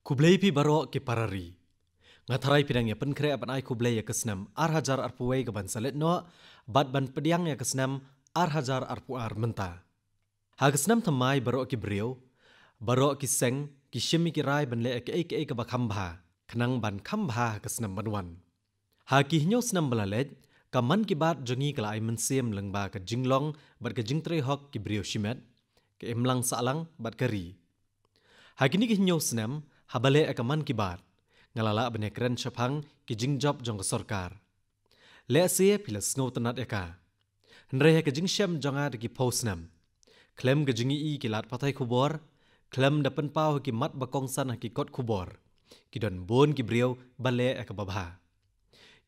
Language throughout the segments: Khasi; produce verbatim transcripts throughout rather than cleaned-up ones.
Khublei phi baroh ki parari. Nga tharai phi dang ïa pynkhreh ban ai khublei ïa ka snem ar hajar arphew wei ka ban sa leit noh, bad ban pdiang ïa ka snem ar hajar arphew ar mynta. Ha ka snem thymmai baroh ki briew, baroh ki seng, ki shim ïa ki rai ban leh ïa kaei kaei kaba kham bha, khnang ban kham bha ha ka snem ban wan. Ha ki hynñiew snem ba la leit, ka Mann Ki Baat jong ngi ka la ai mynsiem lyngba ka jinglong bad ka jingtrei hok ki briew shimet, ka imlang sahlang bad ka ri. Ha kine ki hynñiew snem, haba leh ïa ka Mann Ki Baat, nga la lah ban ïakren shaphang ki jingjop jong ka sorkar. Lehse phi la sngewtynnat ïa ka. Hynrei ha ka jingshem jong nga da ki phew snem, khlem ka jingïohi ki lad pathai khubor, khlem da pynpaw ha ki mat ba kongsan ha ki kot khubor, ki don bun ki briew ba leh ïa kaba bha.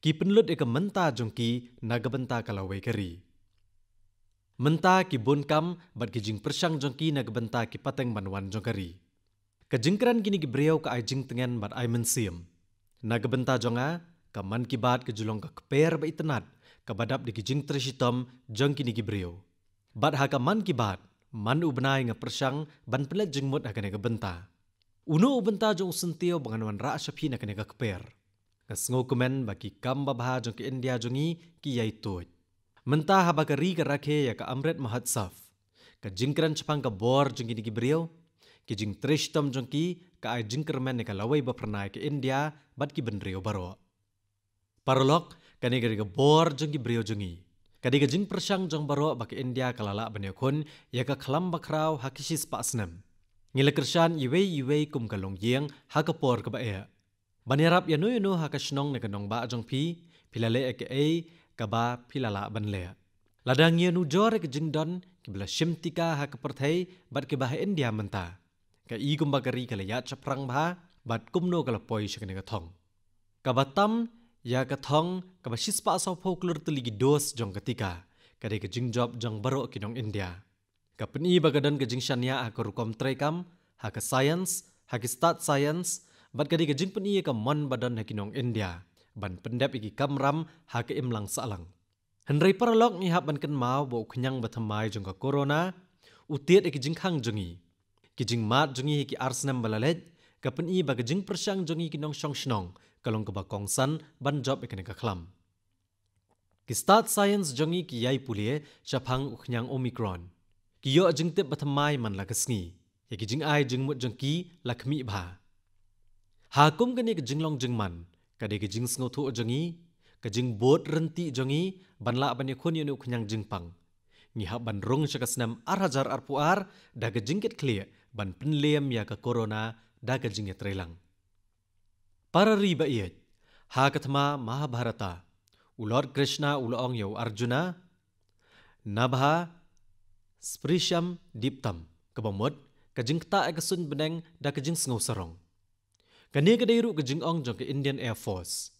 Ki pynlut ïa ka mynta jong ki na ka bynta ka lawei ka ri. Mynta ki bun kam bad ki jingpyrshang jong ki na ka bynta ki pateng ban wan jong ka ri. Ka jingkren kine ki briew ka ai jingtngen bad ai mynsiem. Na ka bynta jong nga, ka Mann Ki Baat ka ju long ka kper ba itynnat, kaba dap da ki jingtrei shitom jong kine ki briew. Bad ha ka Mann Ki Baat, man u bnai nga pyrshang ban pynleit jingmut ha kane ka bynta. Uno u bynta jong u syntiew ba ngan wanrah sha phi na kane ka kper. Nga sngewkmen ba ki kam babha jong ka India jong ngi ki ïai tuid. Mynta haba ka ri ka rakhe ïa ka Amrit Mahotsav, ka jingkren shaphang ka bor jong kine ki briew, ki jingtrei shitom jong ki, ka ai jingkyrmen ïa ka lawei ba phyrnai ka India bad ki bynriew baroh. Paralok, kane ka dei ka bor jong ki briew jong ngi. Ka dei ka jingpyrshang jong baroh ba ka India ka la lah ban ïakhun ïa ka khlam bakhraw ha ka shispah snem. Ngi la kyrshan iwei iwei kum ka longïing ha ka por kaba eh. Ban ïarap ïano ïano ha ka shnong ne ka nongbah jong phi, phi la leh ïa kaei kaba phi la lah ban leh. Lada ngi ïanujor ïa ka jingdon kiba la shim tika ha ka pyrthei bad kiba ha India mynta, ka i kumba ka ri ka la ïaid shaphrang bha bad kumno ka la poi sha kane ka thong. Kaba tam ïa ka thong kaba shispah sawphew klur tylli ki dos jong ka tika, ka dei ka jingjop jong baroh ki nong India. Ka pyni ba ka don ka jingshaniah ha ka rukom treikam, ha ka science, ha ki stad science, bad ka dei ka jingpyni ïa ka mon ba don ha ki nong India ban pyndep ïa ki kamram ha ka imlang sahlang. Hynrei paralok, ngi hap ban kynmaw ba u khñiang ba thymmai jong ka corona u tied ïa ki jingkhang jong ngi. Ki jingmad jong ngi ha ki ar snem ba la leit ka pyni ba ka jingpyrshang jong ngi ki nongshong shnong ka long kaba kongsan ban jop ïa kane ka khlam. Ki stad science jong ngi ki ïai pule shaphang u khñiang Omicron. Ki ïoh jingtip ba thymmai man la ka sngi. Ïa ki jingai jingmut jong ki la khmih bha. Ha kum kane ka jinglong jingman, ka dei ka jingsngewthuh jong ngi, ka jingbud rynti jong ngi ban lah ban ïakhun ïa une u khñiang jingpang. Ngi hap ban rung sha ka snem ar hajar arphew ar da ka jingkitkhlieh ban pynlem ïa ka corona da ka jingïatreilang. Parari ba ïeit, ha ka thma Mahabharata, u Lord Krishna u la ong ïa u Arjuna, "Nabha sprisham diptam," kaba mut, "Ka jingktah ïa ka suiñ bneng da ka jingsngew sarong." Kane ka dei ruh ka jingong jong ka Indian Air Force.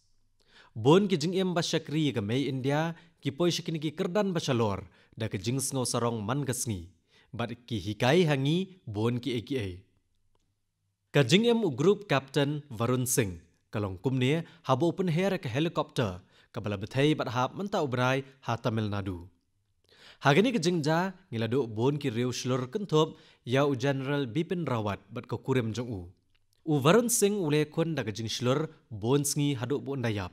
Bun ki jingim ba shakri ïa ka mei India ki poi sha kine ki kyrdan ba shalor da ka jingsngew sarong man ka sngi, bad ki hikai ha ngi bun kiei kiei. Ka jingim u Group Captain Varun Singh ka long kumne haba u pynher ïa ka helicopter kaba la bthei bad hap mynta u bnai ha Tamil Nadu. Ha kane ka jingjia ngi la duh bun ki riew shlur kynthup ïa u General Bipin Rawat bad ka kurim jong u. U Varun Singh u la ïakhun da ka jingshlur bun sngi haduh ba un da ïap.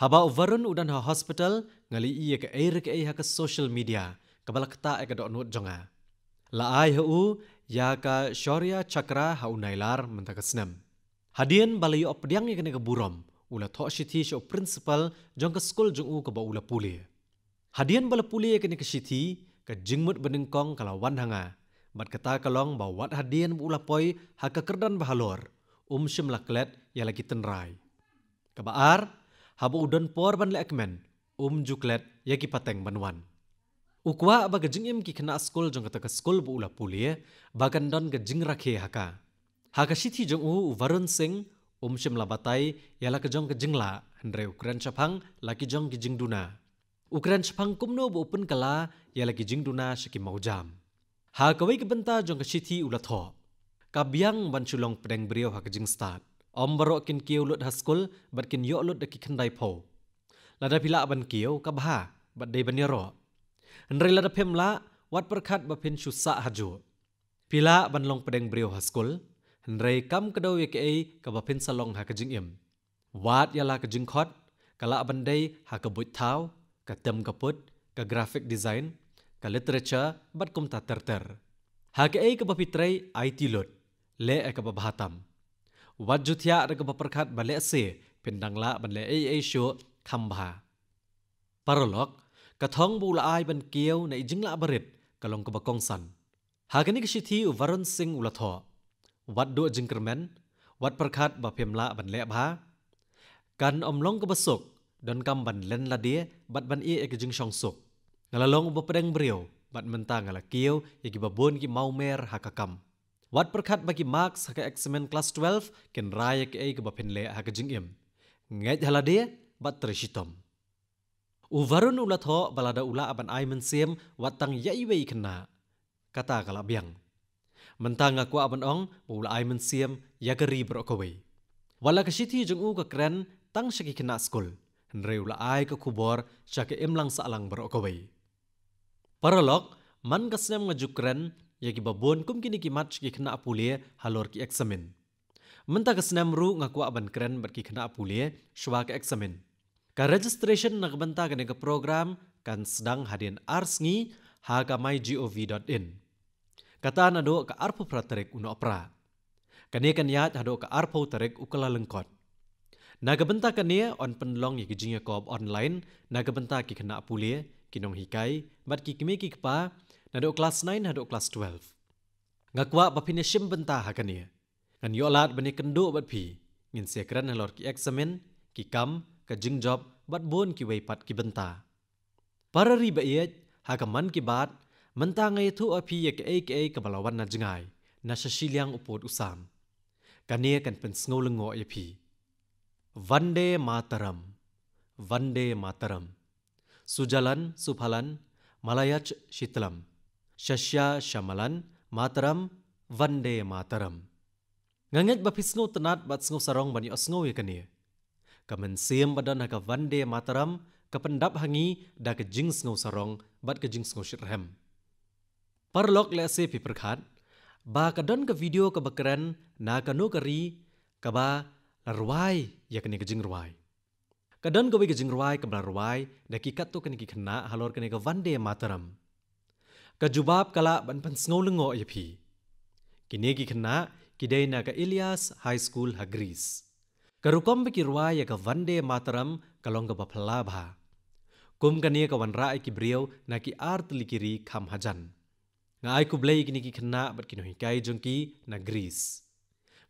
Haba u Varun u don ha hospital, nga la ïohi ïa kaei re kaei ha ka social media kaba la ktah ïa ka dohnud jong nga. La ai ha u ïa ka Shaurya Chakra ha u Nailar mynta ka snem. Hadien ba la ïoh pdiang ïa kane ka burom, u la thoh shithi sha u principal jong ka skul jong u kaba u la pule. Hadien ba la pule ïa kane ka shithi, ka jingmut banyngkong ka la wan ha nga, bad kata ka long ba wat hadien ba u la poi ha ka kyrdan ba halor, um shym la klet ïa la ki tynrai. Kaba ar, haba u don por ban leh kmen, um ju klet ïa ki pateng ban wan. U kwah ba ka jingim ki khynnah skul jong kata ka skul ba u la pule, ba kan don ka jingrakhe ha ka. Ha ka shithi jong u, u Varun Singh um shym la batai ïa la ka jong ka jinglah, hynrei u kren shaphang la ki jong ki jingduna. U kren shaphang kumno ba u pynkylla ïa la ki jingduna sha ki mawjam. Ha kawei ka bynta jong ka shithi u la thoh: "Ka biang ban shu long pdeng briew ha ka jingstad. Ym baroh kin kiew lut ha skul bad kin ïoh lut da ki khyndai phew. Lada phi lah ban kiew, ka bha, bad dei ban ïaroh. Hynrei lada phim lah, wat pyrkhat ba phin shu sah hajuh. Phi lah ban long pdeng briew ha skul, Hynrei kam kdew ïa kaei kaba phin sa long ha ka jingim. Wat ïa la ka jingkhot, ka lah ban dei ha ka buit thaw, ka tem ka put, ka graphic design, ka literature, bad kumta ter ter. Ha kaei kaba phi trei, aiti lut, leh ïa kaba bha tam. Wat ju thiah da kaba pyrkhat ba lehse phin dang lah ban leh ei ei shuh kham bha. Paralok, ka thong ba u la ai ban kiew na i jinglah barit ka long kaba kongsan. Ha kane ka shithi u Varun Singh u la thoh: Wat duh jingkyrmen, wat pyrkhat ba phim lah ban leh bha. Kan ym long kaba suk, donkam ban len lade bad ban ïeh ïa ka jingshongsuk. Nga la long uba pdeng briew, bad mynta nga la kiew ïa kiba bun ki mawmer ha ka kam. Wat pyrkhat ba ki marks ha ka eksamin klas twelve kin rai ïa kaei kaba phin leh ha ka jingim. Ngeit ha lade bad trei shitom. U Varun u la thoh ba lada u lah ban ai mynsiem wat tang ïa iwei i khynnah, kata ka la biang. Mynta nga kwah ban ong ba u la ai mynsiem ïa ka ri baroh kawei. Wat la ka shithi jong u ka kren tang sha ki khynnah skul, hynrei u la ai ka khubor sha ka imlang sahlang baroh kawei. Paralok, man ka snem nga ju kren ïa kiba bun kum kine ki mat sha ki khynnah pule halor ki eksamin. Mynta ka snem ruh nga kwah ban kren bad ki khynnah pule shwa ka eksamin. Ka registration na ka bynta kane ka program kan sdang hadien ar sngi ha ka mygov dot in. Kata naduh ka arphew phra tarik u Nohprah. Kane kan ïaid haduh ka arphew tarik u Kyllalyngkot. Na ka bynta kane yn pynlong ïa ki jingïakob online na ka bynta ki khynnah pule, ki nonghikai bad ki kmie ki kpa naduh klas nine haduh klas twelve. Nga kwah ba phin ïashim bynta ha kane. Ngan ïoh lad ban ïakynduh bad phi. Ngin sa ïakren halor ki eksamin, ki kam, ka jingjop bad bun kiwei pat ki bynta. Para ri ba ïeit, ha ka Mann Ki Baat mynta nga ïathuh ïa phi ïa kaei kaei kaba la wan na jngai na sha shiliang u pud u sam. Kane kan pynsngew lyngngoh ïa phi. Vande Mataram. Vande Mataram. Sujalan Suphalan Malayach Shitlam. Shasya Shamalan Mataram. Vande Mataram. Nga ngeit ba phi sngewtynnat bad sngewsarong ban ïohsngew ïa kane. Ka mynsiem ba don ha ka Vande Mataram ka pyndap ha ngi da ka jingsngewsarong bad ka jingsngewshitrhem. Paralok, lehse phi pyrkhat ba ka don ka video kaba kren na kano ka ri kaba la rwai ïa kane ka jingrwai. Ka don kawei ka jingrwai kaba la rwai da ki katto katne ki khynnah halor kane ka Vande Mataram. Ka jubab ka lah ban pynsngew lyngngoh ïa phi. Kine ki khynnah ki dei na ka Elias High School ha Greece. Ka rukom ba ki rwai ïa ka Vande Mataram ka long kaba phylla bha. Kum kane ka wanrah ïa ki briew na ki artylli ki ri kham hajan. Nga ai khublei ïa kine ki khynnah bad ki nonghikai jong ki na Greece.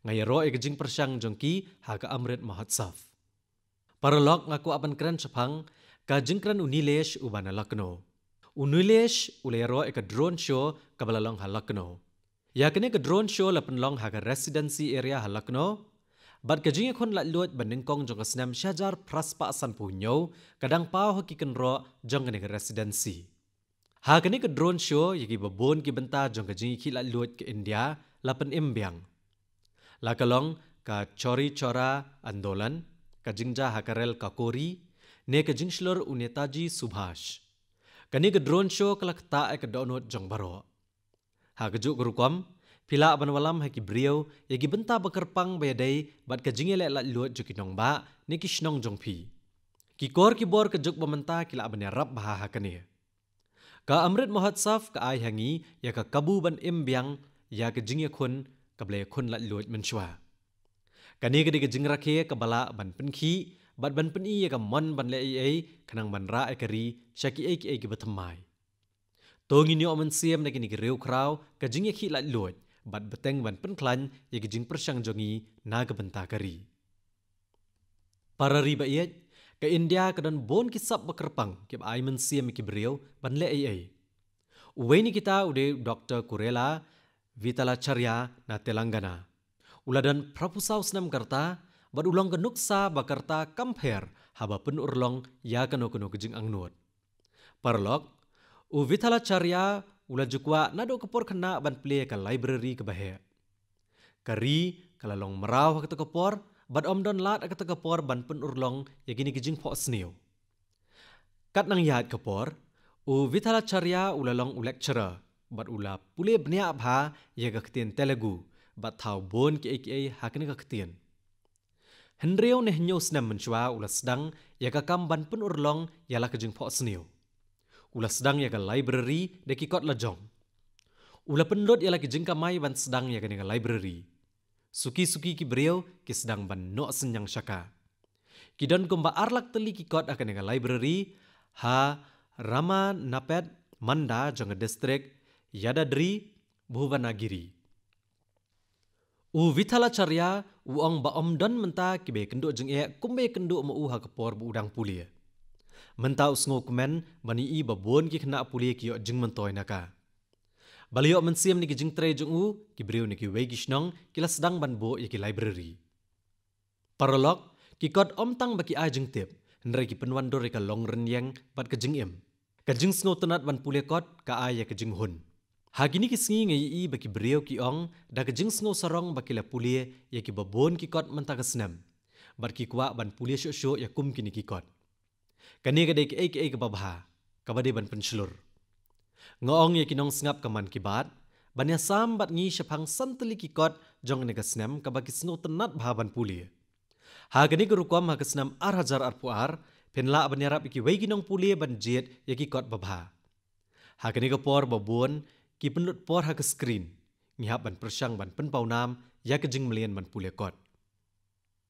Nga ïaroh ïa ka jingpyrshang jong ki ha ka Amrit Mahotsav. Paralok, nga kwah ban kren shaphang ka jingkren u Nilesh uba na Lucknow. U Nilesh u la ïaroh ïa ka drone show kaba la long ha Lucknow. Ïa kane ka drone show la pynlong ha ka Residency Area ha Lucknow. Bad ka jingïakhun laitluid ba nyngkong jong ka snem shihajar phraspah sanphew hynñiew ka dang paw ha ki kynroh jong kane ka Residency. Ha kane ka drone show ïa kiba bun ki bynta jong ka jingïakhih laitluid ka India la pynim biang. La ka long ka Chauri Chaura Andolan, ka jingjia ha ka rel Kakori, ne ka jingshlur u Netaji Subhash. Kane ka drone show ka la ktah ïa ka dohnud jong baroh. Ha kajuh ka rukom, phi lah ban wallam ha ki briew ïa ki bynta ba kyrpang ba ïadei bad ka jingïaleh laitluid jong ki nongbah ne ki shnong jong phi. Ki kor ki bor ka juk ba mynta ki lah ban ïarap bha ha kane. Ka Amrit Mahotsav ka ai ha ngi ïa ka kabu ban im biang ïa ka jingïakhun kaba la ïakhun laitluid mynshuwa. Kane ka dei ka jingrakhe kaba lah ban pynkhih bad ban pyni ïa ka mon ban leh ei ei khnang ban rah ïa ka ri sha kiei kiei kiba thymmai. To ngin ïoh mynsiem na kine ki riewkhraw ka jingïakhih laitluid bad bteng ban pynkhlaiñ ïa ka jingpyrshang jong ngi na ka bynta ka ri. Para ri ba ïeit, ka India ka don bun ki sap ba kyrpang kiba ai mynsiem ïa ki briew ban leh ei ei. Uwei na kita u dei u Doktor Kurrella Vithalacharya na Telangana. U la don phraphew saw snem ka rta bad u long ka nuksa ba ka rta kam pher haba pynurlong ïa kano kano ka jingangnud. Paralok, u Vithalacharya u la ju kwah naduh ka por khynnah ban plie ïa ka library kaba heh. Ka ri ka la long mraw ha kata ka por bad ym don lad ha kata ka por ban pynurlong ïa kine ki jingphohsniew. Katba nang ïaid ka por, u Vithalacharya u la long u lecturer bad u la pule bniah bha ïa ka ktien Telugu bad thaw bun kiei kiei ha kane ka ktien. Hynriew ne hynñiew snem mynshuwa u la sdang ïa ka kam ban pynurlong ïa la ka jingphohsniew. U la sdang ïa ka library da ki kot la jong. U la pynlut ïa la ki jingkamai ban sdang ïa kane ka library. Suki suki ki briew ki sdang ban noh synñiang sha ka. Ki don kumba ar lak tylli ki kot ha kane ka library ha Ramanapet Manda jong ka distrik Yadadri Bhubanagiri. U Vithalacharya u ong ba ym don mynta kiba ïakynduh jingeh kumba ïakynduh ma u ha ka por ba u dang pule. Mynta u sngewkmen ban ïohi ba bun ki khynnah pule ki ïoh jingmyntoi na ka. Ba la ïoh mynsiem na ki jingtrei jong u, ki briew na kiwei ki shnong ki la sdang ban buh ïa ki library. Paralok, ki kot ym tang ba ki ai jingtip, hynrei ki pynwandur ïa ka longrynïeng bad ka jingim. Ka jingsngewtynnat ban pule kot ka ai ïa ka jinghun. Ha kine ki sngi nga ïohi ba ki briew ki ong da ka jingsngewsarong ba ki la pule ïa kiba bun ki kot mynta ka snem. Bad ki kwah ban pule shuh shuh ïa kum kine ki kot. Kane ka dei kaei kaei kaba bha, kaba dei ban pynshlur. Nga ong ïa ki nongsngap ka Mann Ki Baat ban ïasam bad ngi shaphang san tylli ki kot jong kane ka snem kaba ki sngewtynnat bha ban pule. Ha kane ka rukom ha ka snem ar hajar arphew ar, phin lah ban ïarap ïa kiwei ki nongpule ban jied ïa ki kot babha. Ha kane ka por ba bun ki pynlut por ha ka screen, ngi hap ban pyrshang ban pynpawnam ïa ka jingmlien ban pule kot.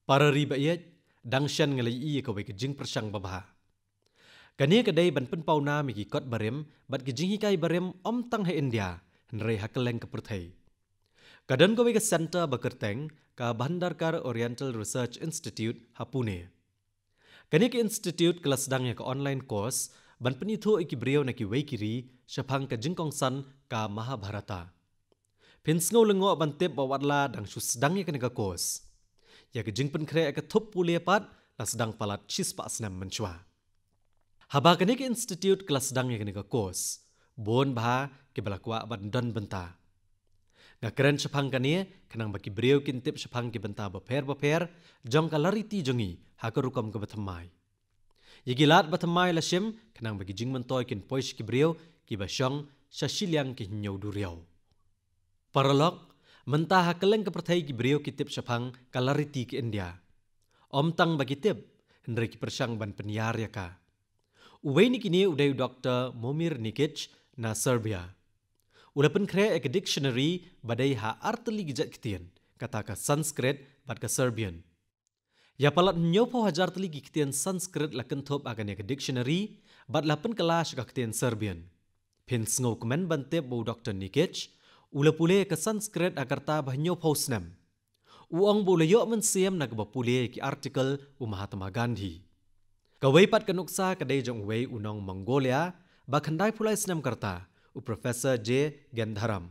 Para ri ba ïeit, dang shen nga la ïohi ïa kawei ka jingpyrshang babha. Kane ka dei ban pynpawnam ïa ki kot barim bad ki jinghikai barim ym tang ha India, hynrei ha kylleng ka pyrthei. Ka don kawei ka centre ba kyrteng ka Bhandarkar Oriental Research Institute ha Pune. Kane ka institute ka la sdang ïa ka online course ban pynithuh ïa ki briew na kiwei ki ri shaphang ka jingkongsan ka Mahabharata. Phin sngew lyngngoh ban tip ba watla dang shu sdang ïa kane ka course, ïa ka jingpynkhreh ïa ka thup pule pat la sdang palat shispah snem mynshuwa. Haba kane ka institute ka la sdang ïa kane ka course, bun bha kiba la kwah ban don bynta. Nga kren shaphang kane khnang ba ki briew kin tip shaphang ki bynta bapher bapher jong ka lariti jong ngi ha ka rukom kaba thymmai. Ïa ki lad ba thymmai la shim khnang ba ki jingmyntoi kin poi sha ki briew kiba shong sha shiliang ki hynñiew duriaw. Paralok, mynta ha kylleng ka pyrthei ki briew ki tip shaphang ka lariti ka India. Ym tang ba ki tip, hynrei ki pyrshang ban pynïar ïa ka. Uwei na kine u dei u Doktor Momir Nikic na Serbia. U la pynkhreh ïa ka dictionary ba dei ha ar tylli ki jait ktien, kata ka Sanskrit bad ka Serbian. Ïa palat hynñiewphew hajar tylli ki ktien Sanskrit la kynthup ha kane ka dictionary bad la pynkylla sha ka ktien Serbian. Phin sngewkmen ban tip ba u Doktor Nikic u la pule ka Sanskrit ha ka rta ba hynñiewphew snem. U ong ba u la ïoh mynsiem na kaba pule ïa ki article u Mahatma Gandhi. Kawei pat ka nuksa ka dei jong uwei u nong Mongolia ba khyndaiphew lai snem ka rta, u Professor J Gandharam.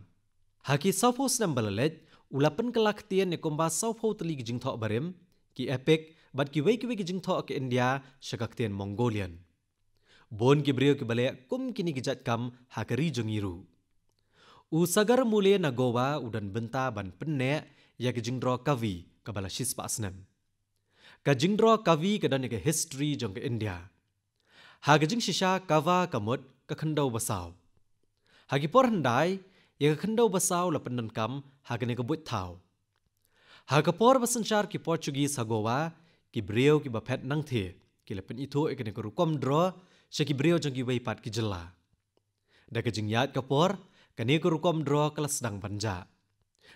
Ha ki sawphew snem ba la leit, u la pynkylla ktien ïa kumba sawphew tylli ki jingthoh barim, ki epic bad kiwei kiwei ki jingthoh ka India sha ka ktien Mongolian. Bun ki briew kiba leh kum kine ki jait kam ha ka ri jong ngi ruh. U Sagar Mule na Goa u don bynta ban pynneh ïa ka jingdro kavi kaba la shispah snem. Ka jingdro kavi ka don ïa ka history jong ka India. Ha ka jingshisha kava ka mut ka khyndew basaw. Ha ki por hyndai, ïa ka khyndew basaw la pyndonkam ha kane ka buit thaw. Ha ka por ba synshar ki Portuguese ha Goa, ki briew kiba phet nangthieh ki la pynithuh ïa kane ka rukom dro sha ki briew jong kiwei pat ki jylla. Da ka jingïaid ka por, kane ka rukom dro ka la sdang ban jah.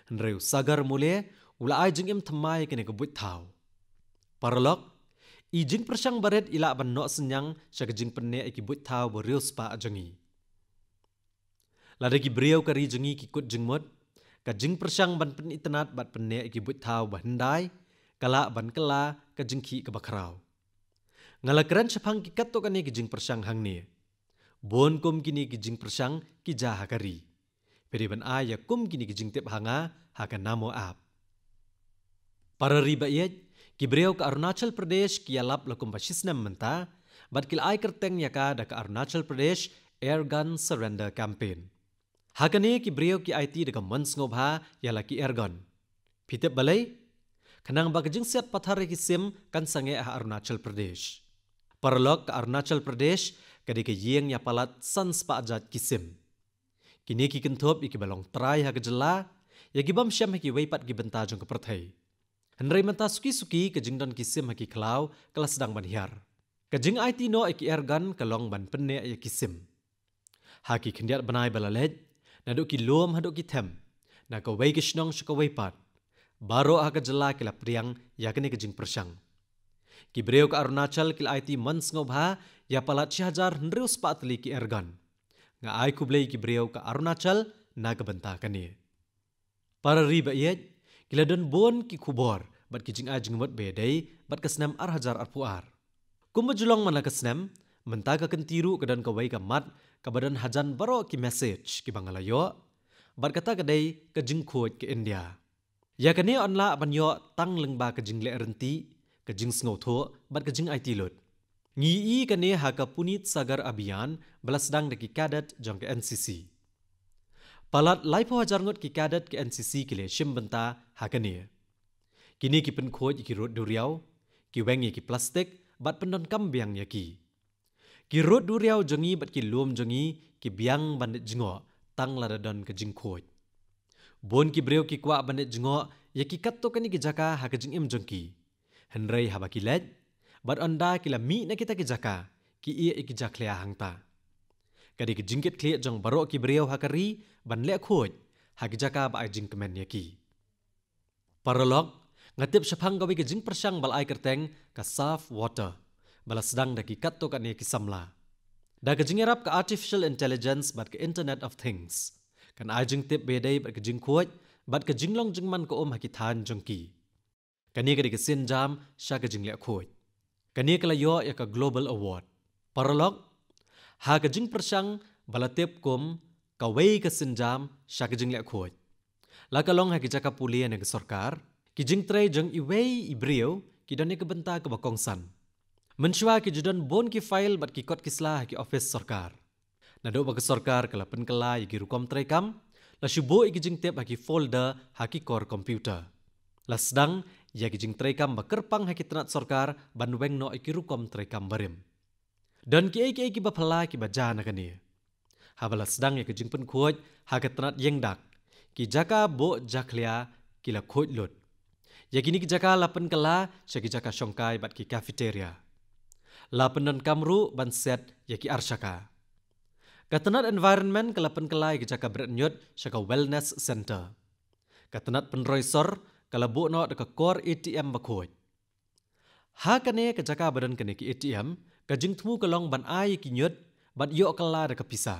Hynrei u Sagar Mule u la ai jingim thymmai ïa kane ka buit thaw. Paralok, i jingpyrshang barit i lah ban noh synñiang sha ka jingpynneh ïa ki buit thaw ba riewspah jong ngi. Lada ki briew ka ri jong ngi ki kut jingmut, ka jingpyrshang ban pynitynnad bad pynneh ïa ki buit thaw ba hyndai ka lah ban kylla ka jingkhih kaba khraw. Nga la kren shaphang ki katto katne ki jingpyrshang hangne. Bun kum kine ki jingpyrshang ki jia ha ka ri. Phi dei ban ai ïa kum kine ki jingtip ha nga ha ka Namo app. Para ri ba ïeit, ki briew ka Arunachal Pradesh ki ïalap la kumba shisnem mynta bad ki la ai kyrteng ïa ka da ka Arunachal Pradesh Airgun Surrender Campaign. Ha kane ki briew ki aiti da ka mon sngewbha ïa la ki airgun. Phi tip balei? Khnang ba ka jingsiat pathar ïa ki sim kan sangeh ha Arunachal Pradesh. Paralok, ka Arunachal Pradesh ka dei ka ïing ïa palat san spah jait ki sim. Kine ki kynthup ïa kiba long trai ha ka jylla, ïa ki bym shem ha kiwei pat ki bynta jong ka pyrthei. Hynrei mynta suki-suki ka jingdon ki sim ha ki khlaw ka la sdang ban hiar. Ka jingaiti noh ïa ki airgun ka long ban pynneh ïa ki sim. Ha ki khyndiat bnai ba la leit, naduh ki lum haduh ki them, na kawei ka shnong sha kawei pat, baroh ha ka jylla ki la pdiang ïa kane ka jingpyrshang. Ki briew ka Arunachal ki la aiti mon sngewbha ïa palat shi hajar hynriew spah tylli ki airgun. Nga ai khublei ïa ki briew ka Arunachal na ka bynta kane. Para ri ba ïeit, ki la don bun ki khubor bad ki jingai jingmut ba ïadei bad ka snem ar hajar arphew ar. Kumba ju long man la ka snem, mynta ka kynti ruh ka don kawei ka mat kaba don hajan baroh ki message kiba nga la ïoh, bad kata ka dei ka jingkhuid ka India. Ïa kane yn lah ban ïoh tang lyngba ka jingleh rynti, ka jingsngewthuh bad ka jingaiti lut. Ngi ïohi kane ha ka Puneet Sagar Abhiyan ba la sdang da ki cadet jong ka N C C. Palat laiphew hajar ngut ki cadet ka N C C ki la shim bynta ha kane. Kine ki pynkhuid ïa ki rud duriaw, ki weng ïa ki plastik bad pyndonkam biang ïa ki. Ki rud duriaw jong ngi bad ki lum jong ngi ki biang ban leit jngoh tang lada don ka jingkhuid. Bun ki briew ki kwah ban leit jngoh ïa ki katto katne ki jaka ha ka jingim jong ki. Hynrei haba ki leit, bad ynda ki la mih na kita ki jaka, ki ïeh ïa ki jakhlia hangta. Ka dei ka jingkitkhlieh jong baroh ki briew ha ka ri ban leh khuid ha ki jaka ba ai jingkmen ïa ki. Paralok, nga tip shaphang kawei ka jingpyrshang ba la ai kyrteng ka Saaf Water, ba la sdang da ki katto katne ki samla. Da ka jingïarap ka Artificial Intelligence bad ka Internet of Things, kan ai jingtip ba ïadei bad ka jingkhuid bad ka jinglong jingman ka um ha ki thaiñ jong ki. Kane ka dei ka sienjam sha ka jingleh khuid. Kane ka la ïoh ïa ka Global Award. Paralok, ha ka jingpyrshang ba la tip kum kawei ka sienjam sha ka jingleh khuid, la ka long ha ki jaka pule na ka sorkar, ki jingtrei jong iwei i briew ki don ïa ka bynta kaba kongsan. Mynshuwa ki ju don bun ki file bad ki kot ki sla ha ki ophis sorkar. Naduh ba ka sorkar ka la pynkylla ïa ki rukom treikam, la shu buh ïa ki jingtip ha ki folder ha ki kor computer. La sdang ïa ki jingtreikam ba kyrpang ha ki tnat sorkar ban weng noh ïa ki rukom treikam barim. Don kiei kiei kiba phylla kiba jia na kane. Haba la sdang ïa ka jingpynkhuid ha ka tnat ïingdak, ki jaka buh jakhlia ki la khuid lut. Ïa kine ki jaka la pynkylla sha ki jaka shongkai bad ki cafeteria. La pyndonkam ruh ban set ïa ki arshaka. Ka tnat environment ka la pynkylla ïa ki jaka bret ñiut sha ka wellness center. Ka tnat pynroi sor ka la buh noh da ka kor A T M ba khuid. Ha kane ka jaka ba don kane ki A T M, ka jingthmu ka long ban ai ïa ki ñiut bad ïoh kylla da ka pisa.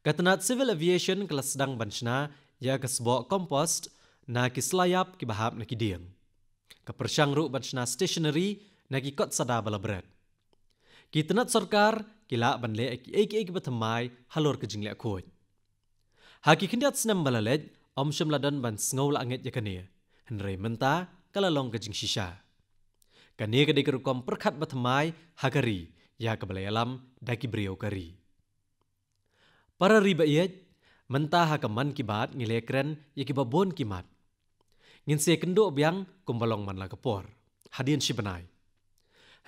Ka tnat Civil Aviation ka la sdang ban shna ïa ka sboh compost na ki sla ïap kiba hap na ki dieng. Ka pyrshang ruh ban shna stationery na ki kot sada ba la bret. Ki tnat sorkar ki lah ban leh ïa kiei kiei kiba thymmai halor ka jingleh khuid. Ha ki khyndiat snem ba la leit, ym shym la don ban sngew la ngeit ïa kane. Hynrei mynta ka la long ka jingshisha. Kane ka dei ka rukom pyrkhat ba thymmai ha ka ri ïa kaba la ïalam da ki briew ka ri. Para ri ba ïeit, mynta ha ka Mann Ki Baat ngi la ïakren ïa kiba bun ki mat. Ngin sa ïakynduh biang kumba long man la ka por, hadien shi bnai.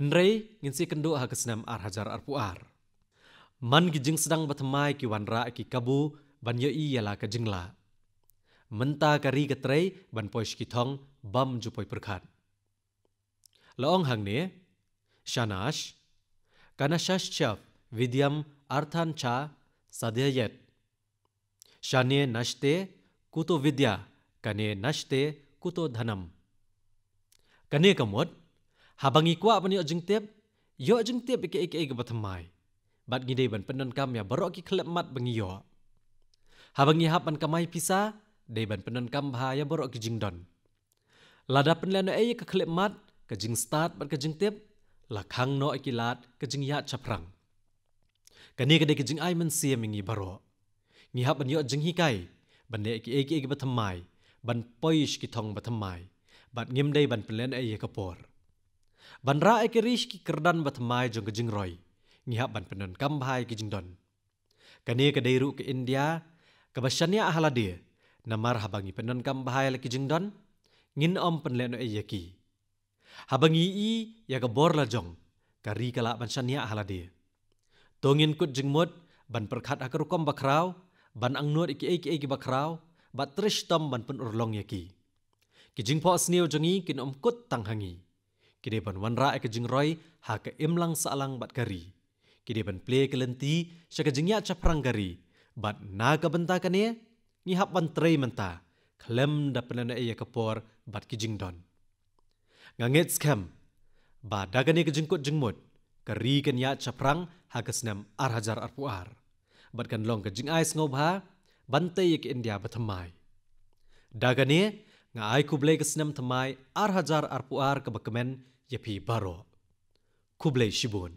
Hynrei ngin sa ïakynduh ha ka snem ar hajar arphew ar. Man ki jingsdang ba thymmai ki wanrah ïa ki kabu ban ïohi ïa la ka jinglah. Mynta ka ri ka trei ban poi sha ki thong bym ju poi pyrkhat. La ong hangne, Shanash, kanashascha vidyam arthan cha sadhyayet. Shane nashte kuto vidya, kane nashte kuto dhanam. Kane ka mut, haba ngi kwah ban ïoh jingtip, ïoh jingtip ïa kiei kiei kiba thymmai. Bad ngi dei ban pyndonkam ïa baroh ki khyllipmat ba ngi ïoh. Haba ngi hap ban kamai pisa, dei ban pyndonkam bha ïa baroh ki jingdon. Lada pynlehnohei ïa ka khyllipmat, ka jingstad bad ka jingtip, la khang noh ïa ki lad ka jingïaid shaphrang. Kane ka dei ka jingai mynsiem ïa ngi baroh. Ngi hap ban ïoh jinghikai ban leh kiei kiei kiba thymmai, ban poi sha ki thong ba thymmai. Bad ngim dei ban pynlehnohei ïa ka por. Ban rah ïa ka ri sha ki kyrdan ba thymmai jong ka jingroi, ngi hap ban pyndonkam bha ïa ki jingdon. Kane ka dei ruh ka India kaba shaniah ha lade, namar haba ngi pyndonkam bha ïa la ki jingdon, ngin ym pynlehnohei ïa ki. Haba ngi ïohi ïa ka bor la jong, ka ri ka lah ban shaniah ha lade. To ngin kut jingmut ban pyrkhat ha ka rukom ba khraw, ban angnud ïa kiei kiei kiba khraw, bad trei shitom ban pynurlong ïa ki. Ki jingphohsniew jong ngi kin ym kut tang ha ngi. Ki dei ban wanrah ïa ka jingroi ha ka imlang sahlang bad ka ri. Ki dei ban plie ka lynti sha ka jingïaid shaphrang ka ri, bad na ka bynta kane, ngi hap ban trei mynta khlem da pynïaid ïa ka por bad ki jingdon. Nga ngeit skhem ba da kane ka jingkut jingmut, ka ri kan ïaid shaphrang ha ka snem ar hajar arphew ar, bad kan long ka jingai sngewbha ban tei ïa ka India bathymmai. Da kane, nga ai khublei ka snem thymmai ar hajar arphew ar kaba kmen ïa phi baroh. Khublei shibun.